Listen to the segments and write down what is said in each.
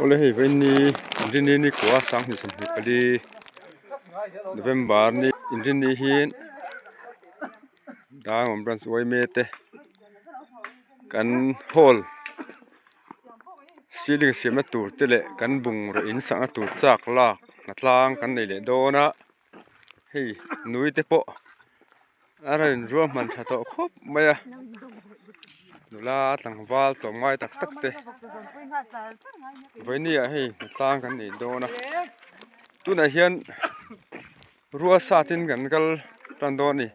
Awle hei vawiin inrinni ni kua sanghnih 24 November ni inrinni hi Darlawn branch yma te kan hall ceiling siamna tur te leh kan bungraw in sakna tur chak lak hnatlang kan nei leh dawn a hei nui te pawh a rawn ruahman tha tawh khawp mai a nula tlangval tlawmngai tak tak te vawiin ah hei hnatlang kan nei dawn a tunah hian rua sat in kan kal tan dawn a ni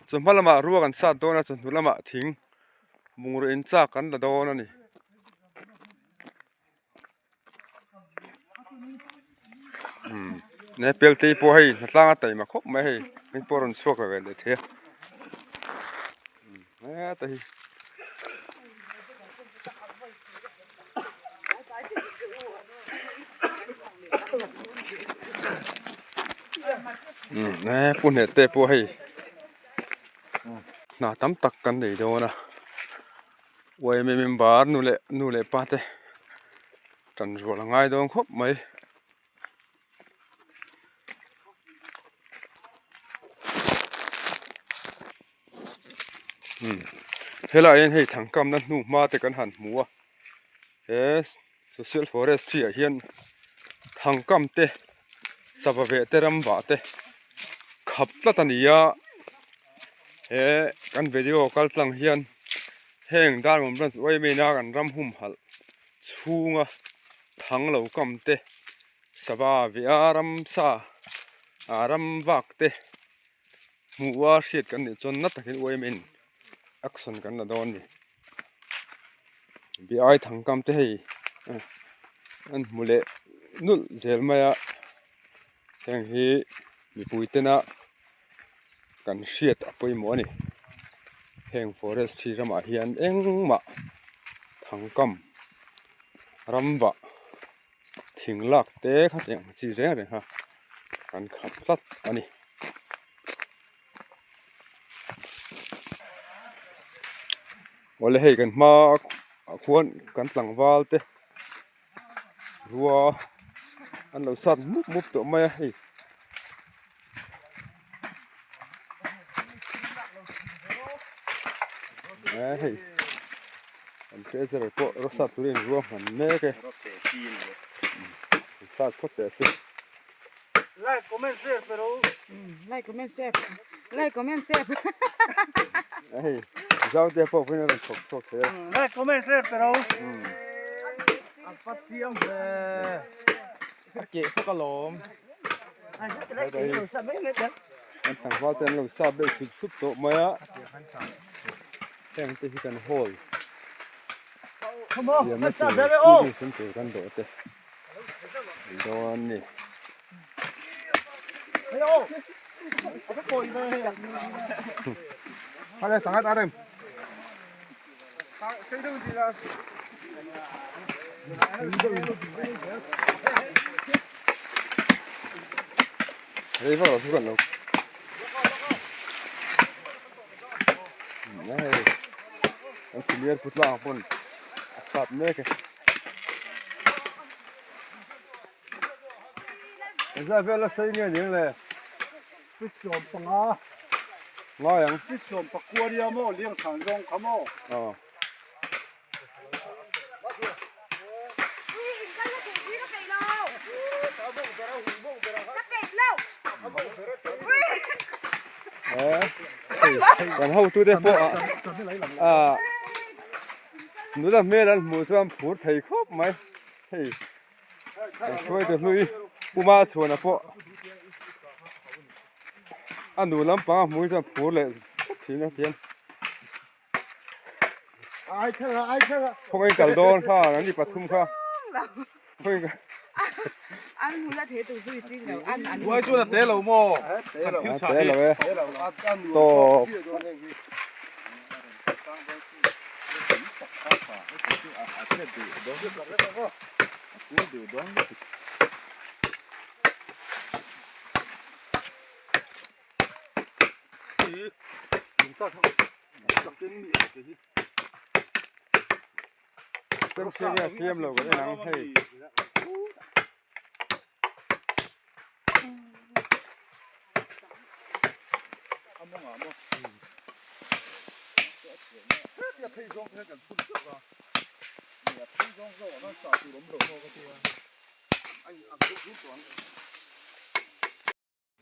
chawhma lamah rua kan sat dawn a chawhnu lamah thing bungraw in chak kan la dawn a ni. Umm pelte pawh hei hnatlang a taima khawp mai hei hei pawh a rawn chhuak ve leh thei a heta hi. Umm he pu hneh te pawh hei hna tam tak kan nei dawn a. Uaime member nu leh nu leh pa te tan rual a ngai dawn khawp mai. Umm helaiah hian hei thangkamna hnu hma te kan han hmu a he social forestry ah hian thangkam te sava veh te ram vah te khap tlat a ni a he kan video kal tlang hian heng Darlawn branch uaime ina kan ram humhalh chhunga thang lo kam te sava veh a ramsa ah ram vak te hmuh a hriat kan nih chuan na takin uaime in action kan la dawn a ni. Biai thangkam te hei an hmu leh nulh zel mai a heng hi mipui tena kan hriat a pawimawh a ni heng forest hi ramah hian engmah thangkam ram vah thing lak te kha tiang chi reng reng kha kan khap tlat a ni. Awle hei kan hma ah khuan kan tlangval te rua an lo sat mup mup tawh mai a hei. Hei kan treasure pawh rawh sat turin rua hman mek e sat phawt teh se. Like comment share pero. Like comment share. Like comment share. Hei zau te pawh pawhin a rawn chhawk chhuak thei a. Like comment share pero. A pa chiang ve. A keh fak alawm. Kan tlangval te an lo sap deuh sup sup tawh mai a. Heng te hi kan hall. Siamna tur ceiling siam tur kan dawh te. Dawn ni. Rei vak lo chu kan lo. Hei kan senior putlang pawn a sat mek e. Engzah vel a sei nge ning le? Pisawm panga. Ngai ang. Pisawm pakua nia maw liang san zawng kha maw. Aw. Kan hotute pawh ah nula hmel an hmuh chuan phur thei khawp mai hei kan hruaitu hlui puma chhuana pawh a nu lampang a hmuh hi chuan phur leh khawp thin a tiang. Khawngaih kal dawn kha an ni pathum kha khawngaih Buai chuan a te lo maw? Kan thil chah hi. Tawp. Chem siam nge a siam lo kan en ang hei.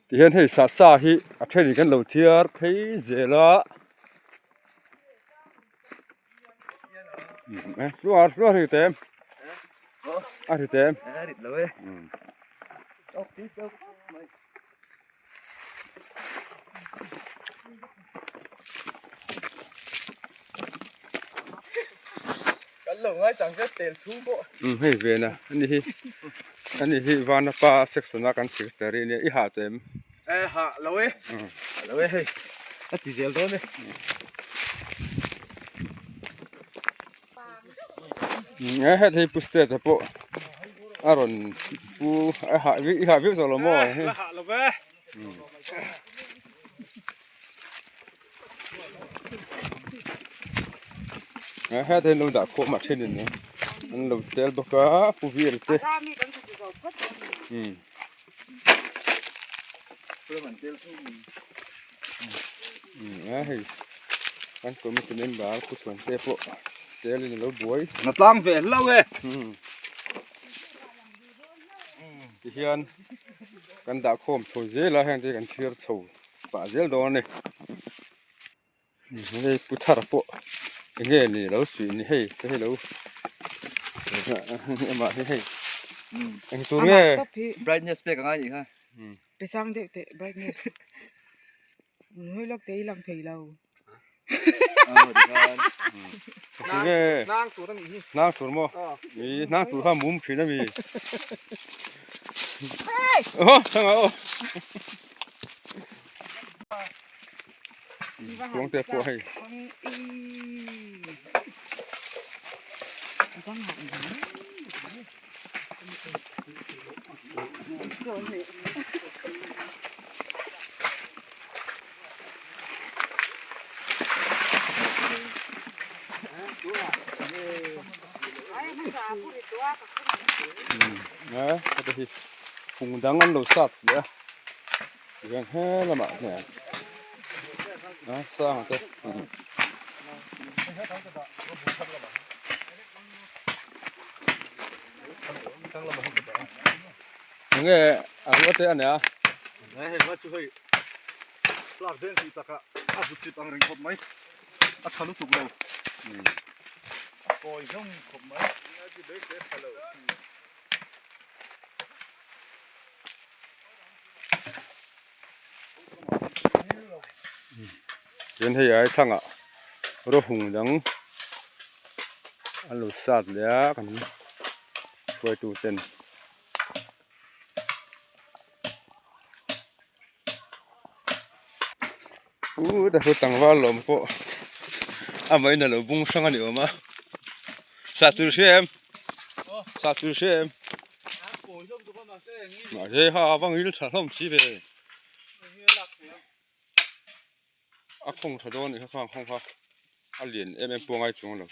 Tihian hei sa sa hi a then in kan lo thiar phei zel a hluar hluar hi tem a ri tem Hei vena ani hi ani hi vanapa section a kan secretary ania i ha tawh em? E ha lo e ha lo e hei a ti zel dawn e. E heti pu state ah pawh a rawn pu a ha i ha viau zawk lo maw? La ha lo ve. E heti an lo dah khawm a thenin an lo tel bawk a pu vir te. A hei kan committee member pu chhuan te pawh tel in alo buai na tlang ve hlo e tihian kan dah khawm chho zel a heng te kan thlir chho pah zel dawn a ni hei pu thar pawh enge ni lo suih ni hei te hi lo amah hi hei eng tur nge brightness pek angai nih kha Pe sang deuh teh brightness hawi lawk teh i lang thei lo. Nge Hnang tur a nih hi. Hnang tur maw? I hnang tur kha mum thin a mi. Aw thanga aw. Tuang te pawh hei. Heta hi phung dang an lo sat leh a tihian he lamah hian a sang te. Enge a ruat te a nia. Hei hei chu hei plak den tih takah a vut chip ang reng khawp mai a tha lutuk lo a kawi hlawm khawp mai. Chuan hei ai thangah rawhung dang an lo sat leh a kan hruaitu ten u ta hu tlangval lawm pawh amah in alo bung hrang a ni awm a sah tur hria em sah tur hria em mahse ha a va ngil tha hlawm si ve. A khawng tha dawn a nih kha khang khawng kha a lian em em pawh a ngai chuang lo.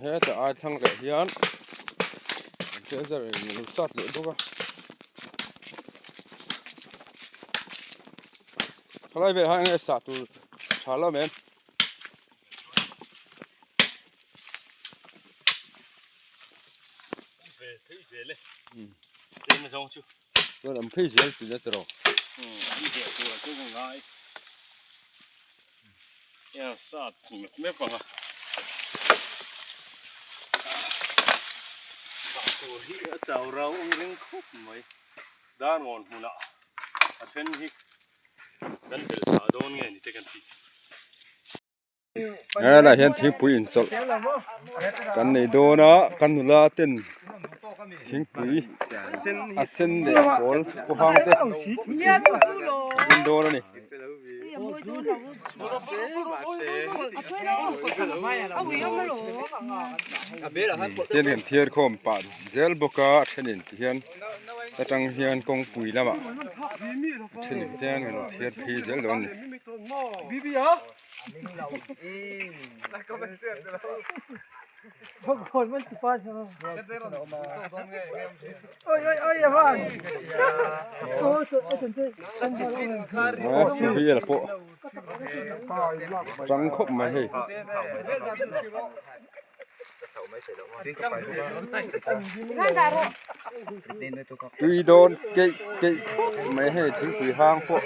Heta ai thlang leh hian an tel zar in lo start leh bawk a. Khalai velah hian enge sah tur tha lo em? Chuan an phei zel tih na tiraw. Helai hian thingpui inchawlh kan nei dawn a kan nula ten thingpui a sen leh a pawl paw hang te an in dawn a ni. Tian kan thiar khawm pah zel bawk a a thenin tihian. Atang hian kawngpui lamah then in hian kan thiar phei zel dawn a ni. Suvial pawh tang khawp mai hei. Tui dawn keih keih khawp mai hei thingpui hang pawh.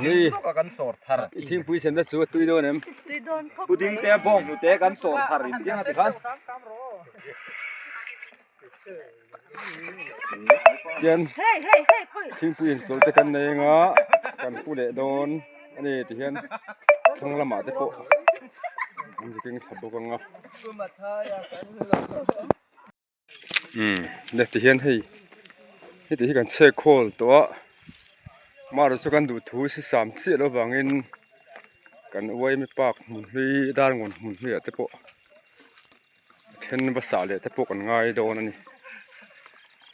Ni i thingpui senna chu a tui dawn em? Puding te bawng hnute kan sawr thar in tiang a ti khan. Tian thingpui inchawlh te kan nei anga kan pu leh dawn a ni ti hian thlang lamah te pawh an zu keng thla bawk anga umm le ti hian hei heti hi kan chhek khawl tawh a amaherawhchu chu kan duh thu si sam chiah loh avangin kan uaimi park hmun hlui darngawn hmun hlui ah te pawh. Then va sah leh te pawh kan ngai dawn a ni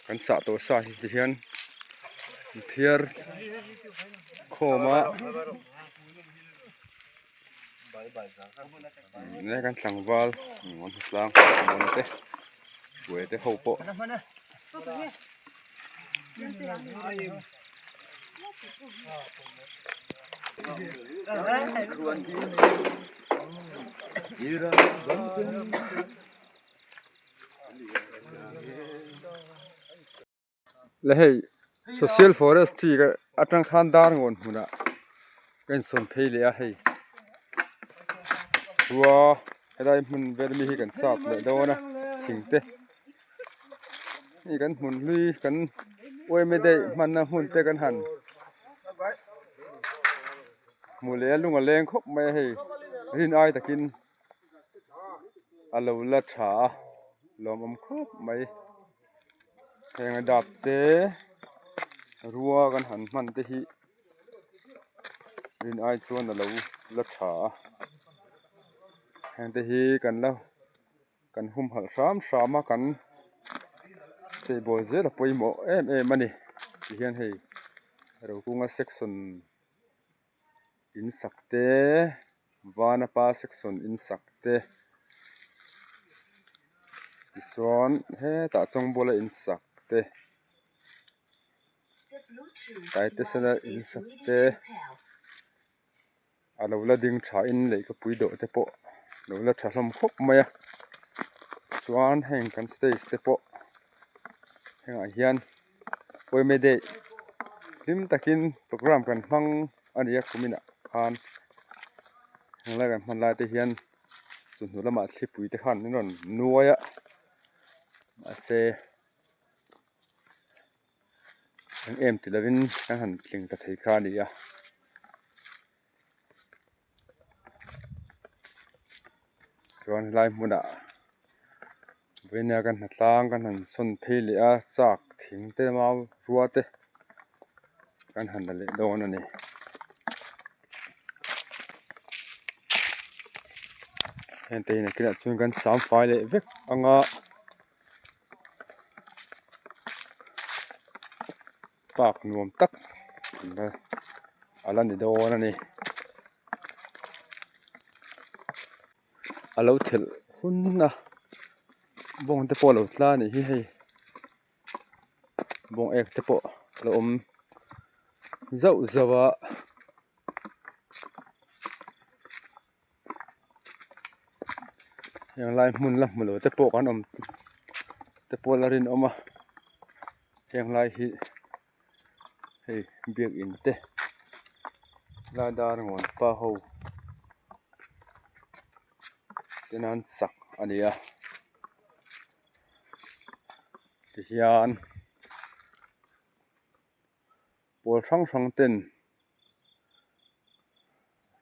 kan sah tawh sa hi ti hian thiar khawm a nge kan tlangval an hmu tlang mawn te buai te ho pawh. Le hei social forestry ka atang khan dar ngawn hmunah ka insawn phei leh a hei chua helai hmun vel ami hi kan sap leh dawn a thing te. Hei kan hmun hlui kan uaime daih hmanna hmun te kan han hmu leh a lung a leng khawp mai a hei rin ai takin a lo la tha a lawmawm khawp mai heng a dap te rua kan han hman te hi rin ai chuan a lo la tha a heng te hi kan la. Kan humhalh hram hram a kan cheibawl zel a pawimawh em em a ni tihian hei Rokunga section in sak te Vanapa section in sak te tichuan hetah Chawngbawla in sak te Taitesena in sak te. A lo la ding tha in lehkhapui dawh te pawh a lo la tha hlawm khawp mai a chuan heng kan stage te pawh hengah hian pawimawh daih hlim takin program kan hmang a ni a kuminah khan henglai kan hman lai te hian chawhnu lamah thlipui te khan an rawn nuai a mahse. Eng em ti lovin kan han tling ta thei kha a ni a. Chuan helai hmunah vawinia kan hnatlang kan han sawn phei leh a chak thing te mau rua te kan han la leh dawn a ni. Heng te hi nakinah chuan kan sam fai leh vek ang a. Park nuam tak a la ni dawn a ni a lo thelh hun a bawng te pawh a lo tla a nih hi hei bawng ek te pawh a lo awm zauh zauh a. Heng lai hmun la hmu lo te pawh kan awm te pawh la rinawm a heng lai hi hei biakin te lai dar ngawn pa ho te nan sak a ni a tihian pawl hrang hrang ten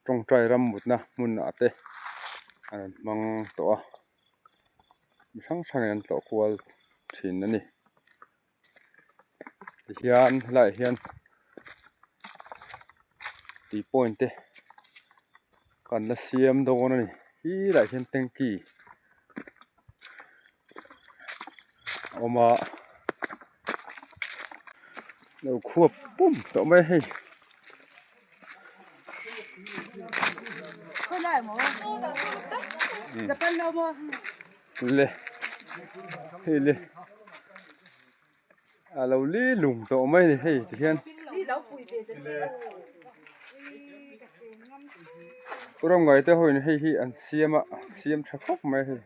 tawngtai ram mutna hmunah te an rawn hmang tawh a mi hrang hrangin an tlawh kual thin a ni tihian helaiah hian tui point te kan la siam dawn a ni helaiah hian tanky. a awm a lo khuap pum tawh mai a hei. Le hei le a lo li lung tawh mai a ni hei ti hian rawng te ho in hei hi an siam a siam tha khawp mai a hei.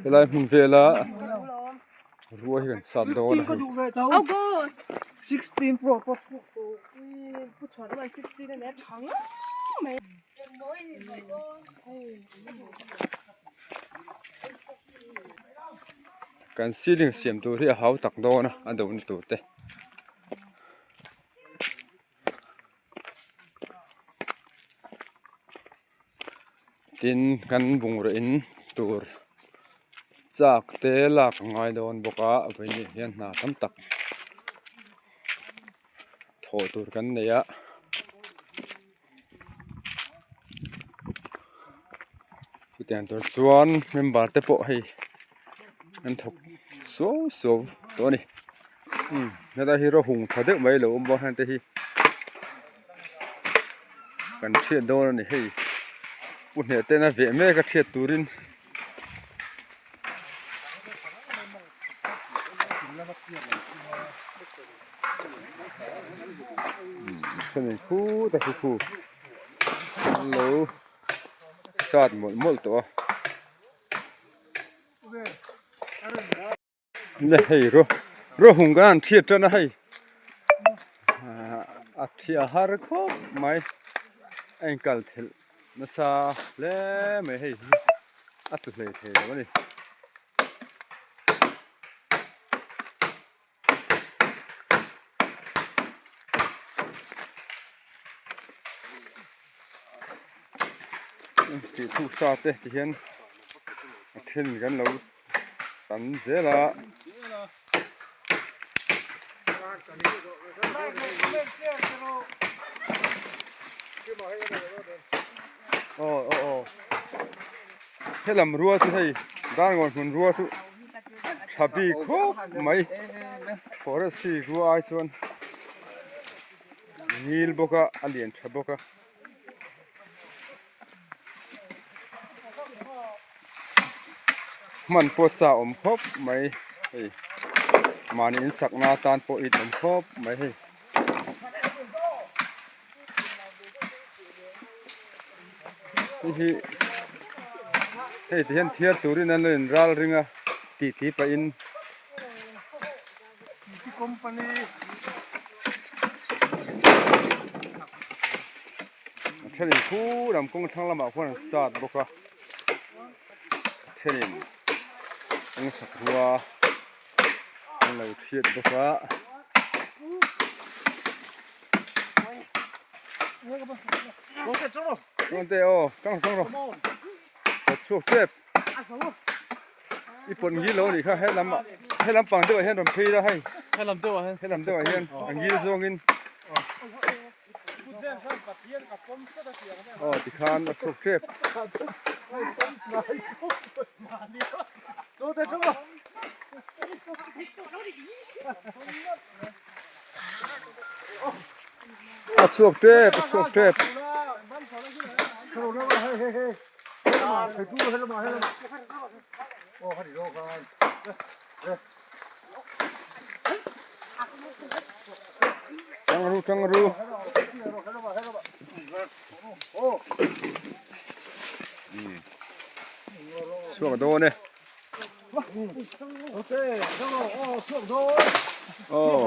Helai hmun vela Rua hi kan sat dawn a hei. Kan ceiling siam tur hi a hau tak dawn a a dohna tur te. Tin kan bungraw in tur chak te lak a ngai dawn bawk a vawiin hian hna tam tak thawh tur kan nei a chutiang tur chuan member te pawh hei an thawk suau suau tawh a ni umm helai hi rawhung tha deuh mai a lo awm bawk a heng te hi. Kan thiat dawn a ni hei pu hneh ten a veh mek a thiat turin thenin khut a khi khu an lo sat mawlh mawlh tawh a. Le hei ro ro hung kan han thiat tan a hei a thiah har khawp mai a inkal thelh nasa hle mai hei hi a tlu hlei thei lo a ni. Tih thuk sa te ti hian a then kan lo tam zel a. Aw aw aw helam rua chu hei darngawn hmun rua chu tha bik khawp mai forestry rua ai chuan ngil bawk a a lian tha bawk a. Hman pawh cha awm khawp mai hei mahni in sakna atan pawh it awm khawp mai hei. Hei hi hei ti hian thiar turin an lo in ral ring a tih tih pahin. A thenin khu lam kawng thlang lamah khuan an sat bawk a a thenin kawng chhak rua an lo thiat bawk a. Chuan te aw tang tang rawh ka chhuak tep. I pawt ngil lo anih kha helam ah helam pang deuh ah hian rawn phei la hei helam deuh ah hian helam deuh ah hian a ngil zawngin aw tikhan a chhuak tep. A chhuak tep a chhuak tep. Tang ru tang ru. Chhuak dawn e. Aw.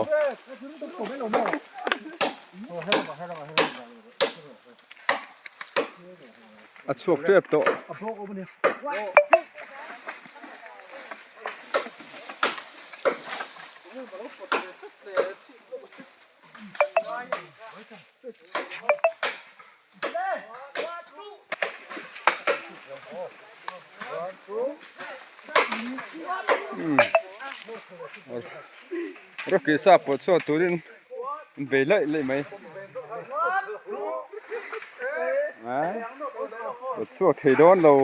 A chhuak tep tawh. Rocky sa pawh chhuak turin an bei laih laih mai pawt chhuak thei dawn lo.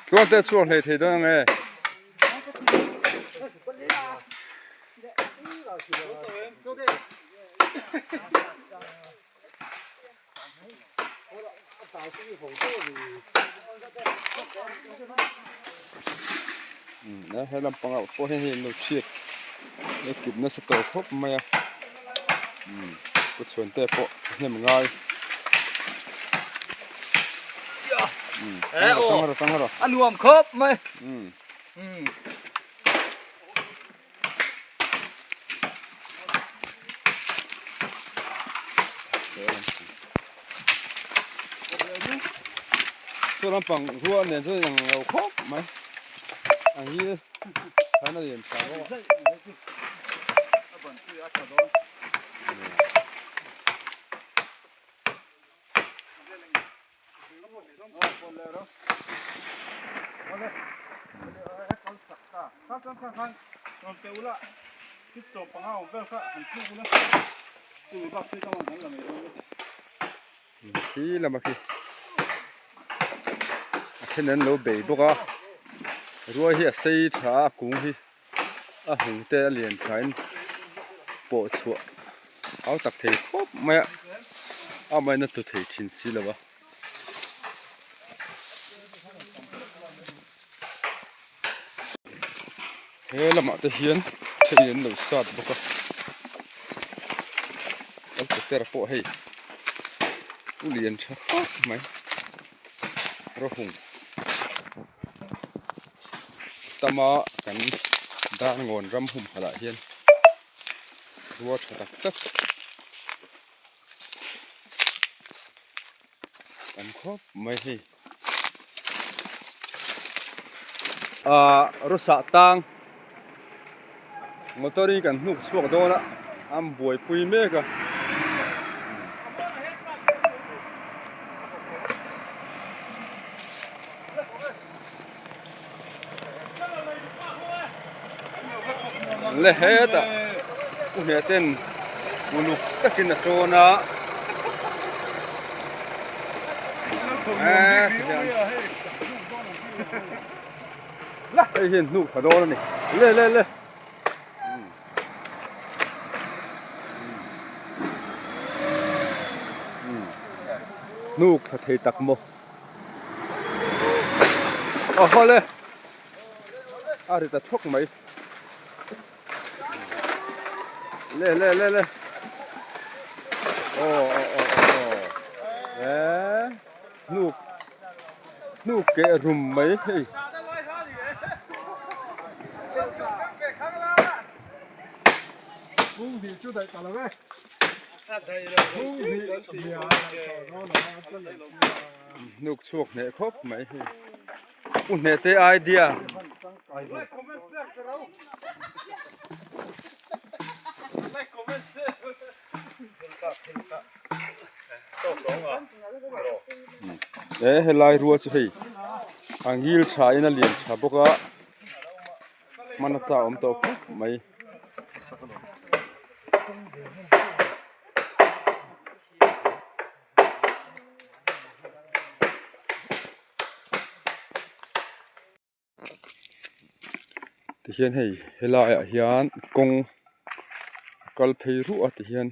Chuan te chhuak hlei thei dawn ang e. He lampangah pawh hian hei an lo chhiat a kip nasa tawh khawp mai a kawchhuan te pawh hnem ngai a nuam khawp mai. Saw lampang rual nen chuan inang lo khawp mai ang hi khan a lian tha bawk a. Khi lama khi a then an lo bei bawk a ruai hi a sei tha a kung hi a hung te a lian tha in pawh chhuah au tak thei khawp mai a a maina tu thei thin si lo a. He lamah te hian thei an lo sat bawk a alkatera pawh hei u lian tha khawp mai rawhung tama kan darngawn ram humhalh ah hian rua tha tak tak tam khawp mai hei ah rawsah tang motor hi kan hnuk chhuak dawn a an buaipui mek a. Le hetah u hmeh ten uluk takin a tawn a hei hian hnuk tha dawn a ni le le le. Hnuk tha thei tak maw. Aw hawle a ri ta thawk mai le le le le aw aw aw aw e hnuk hnuk keh rum mai hei. Hnuk chhuak hneh khawp mai hei u hneh te idea e helai rua chu hei a ngil tha in a lian tha bawk a hman a chak awm tawh khawp mai. Tihian hei helaiah hian kawng a kal phei ruah a tihian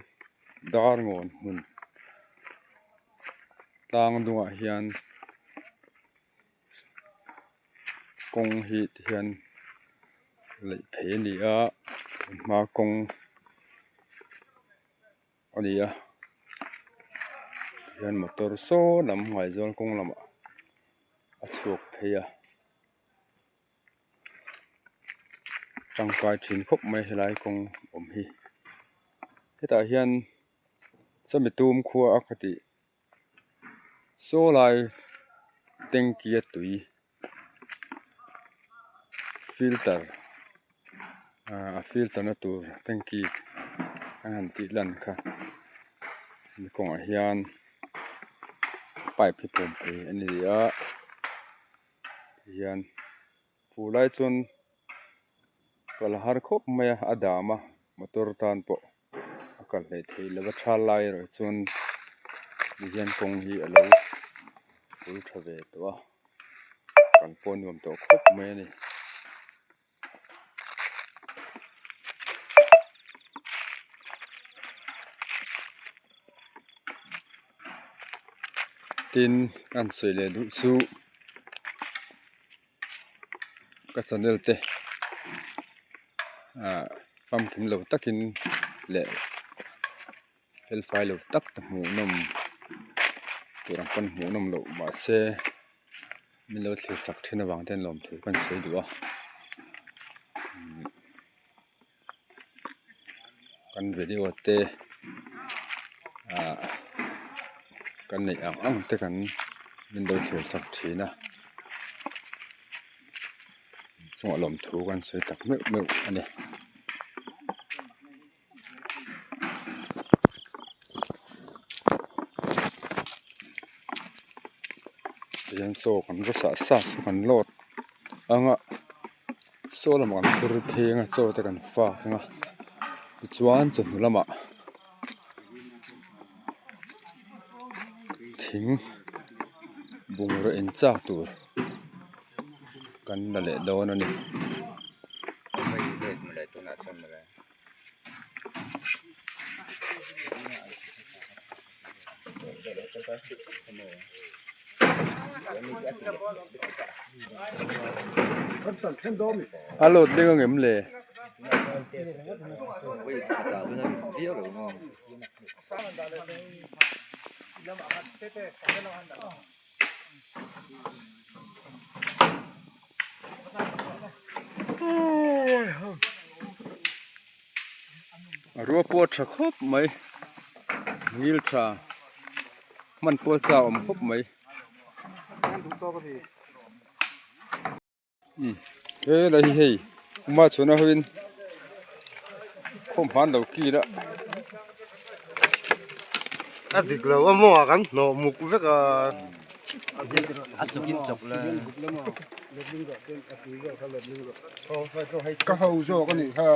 dar ngawn hmun tlang dungah hian kawng hi tihian laih phei a ni a hma kawng. a ni a tihian motor saw lam Ngaizawl kawng lamah a chhuak phei a tangkai thin khawp mai helai kawng awm hi hetah hian chami tum khua a kha tih. Saw lai tanky a tui filter ah a filter na tur tanky an han tih lan kha hemi kawngah hian pipe hi pawm phei a ni a tihian fur lai chuan kal a har khawp mai a a dam a motor tan pawh. A kal hleih theih loh a tha lai erawh chuan tihian kawng hi a lo bul tha ve tawh a kal pawh a nuam tawh khawp mai a ni. Tin ka han sawi leh duh chu ka channel te ah famkim lo takin leh fel fai lo tak te hmuh nawm tur ang pawn hmuh nawm loh mahse min lo thlir chak thin avang ten lawmthu ka sawi duh a kan video te ah kan neih ang ang te kan min lo thlir chak thin a chungah lawmthu kan sawi tak meuh meuh a ni. Tihian chaw kan va sah sah chu kan load ang a saw lamah kan phur phei ang a chaw te kan fak ang a tichuan chawhnu lamah thing bungraw inchak tur kan la leh dawn a ni. A load ding ang em le? A rua pawh a tha khawp mai ngil tha hman pawl chau a awm khawp mai helai hi hei uma chhuna hoin khawm hman lo kil a. A dik lo a maw kan hnawh muk vek a. A chawk in chawk la. Ka ho zawk a nih kha.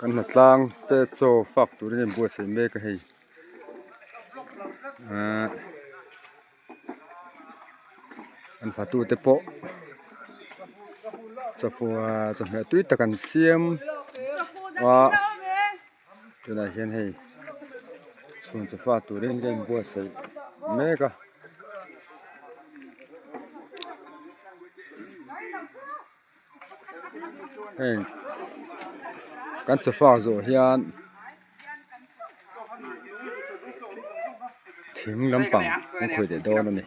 Kan hnatlang te chaw fak turin a inbuatsaih mek a hei ahh. An fatute pawh chawfua chawhmeh tui tak an siam a tunah hian hei chhun chawfa turin ka inbuatsaih mek a. Heng kan chawfa zawh hian thing lampang an khawih leh dawn a ni.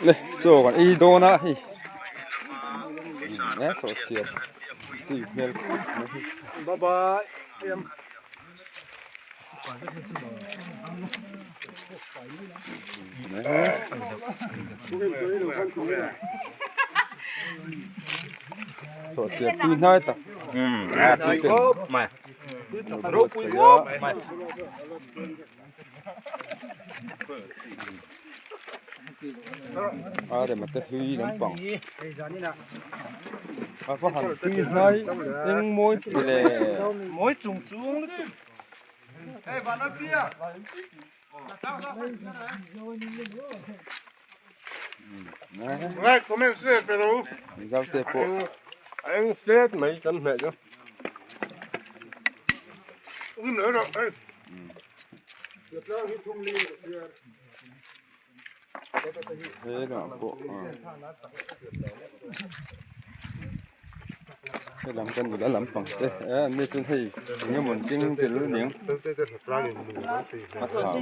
Le chaw kan ei dawn a hei e sawhchiar tui hmel khawp mai hi. Bye bye. Sawhchiar tui hnai tak. Tui khawp mai. Ropui khawp mai. A rem ate hlui lampang a va han tui hnai eng mawi ti le. Mawi chung chung lutuk. Like comment share pe ro. Mizo te pawh. A eng hlet mai kan hmeh chu. Ung leh rawh ei. Helah pawh helam kan nula lampang te eh an ni chuan hei eng emaw an keng tel aniang a thau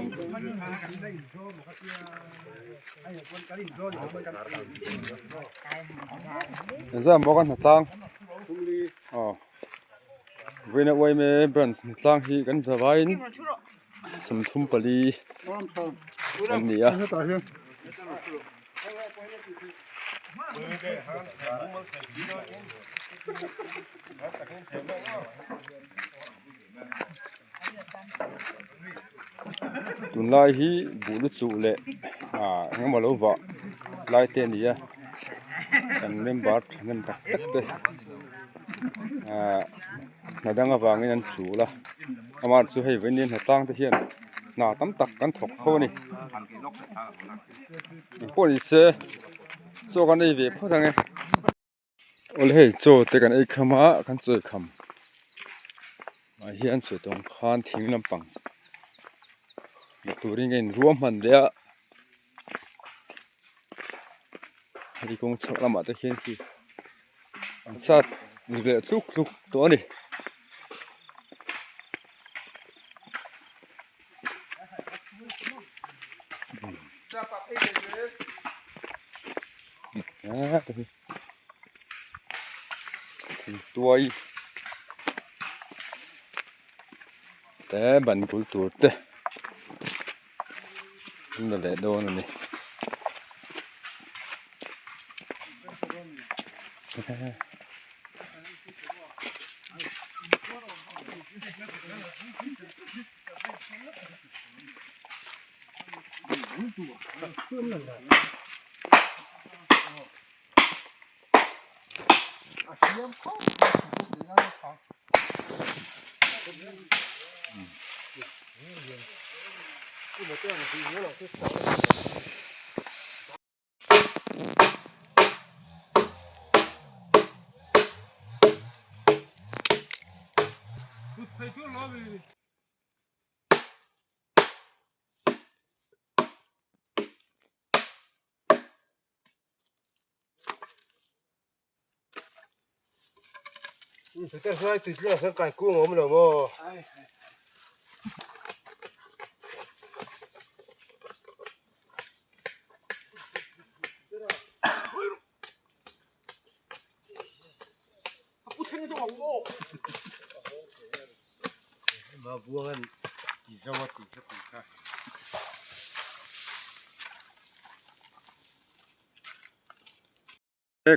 engzah maw kan hnatlang aw vawiina uaime branch hnatlang hi kan zavaiin. 34 an ni a. Tunlai hi buh lu chuh leh ah engemaw lo vah lai te a ni a kan member thahnem tak tak te ah hna dang avangin an chul a amah chu hei vawiin hnatlang te hian hna tam tak kan thawk tho a ni engpawh ni se chaw kan ei ve phawt ang e awle hei chaw te kan ei kham a kan chaw ei kham ah hian sawi tawng khan thing lampang la turin ka inruam hman leh a hei kawng chhak lamah te hian khi an sat leh tluk tluk tawh a ni. Thingtuai te ban bul tur te an la leh dawn a ni.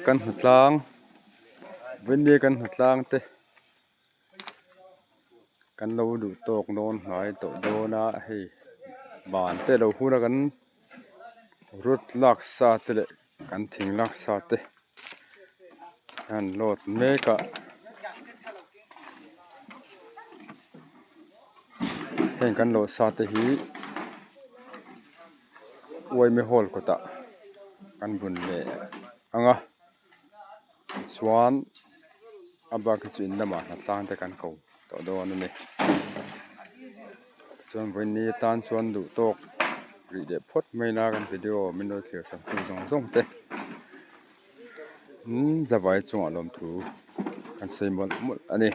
Kan hmu tlang vawiin kan hmu tlang te kan lo duh tawk dawn hnai tawh dawn a hei ban te lo hun a kan rut lak sa te leh kan thing lak sa te an load mek a heng kan lawh sa te hi. Uaime hall kawtah an bun leh ang a tichuan a bak hi chu in lamah hnatlang te kan ko tawh dawn a ni chuan vawiin atan chuan duh tawk rih leh phawt mai ila kan video min lo thlir sak tu zawng zawng te imm zavai chungah lawmthu kan sawi mawlh mawlh a ni.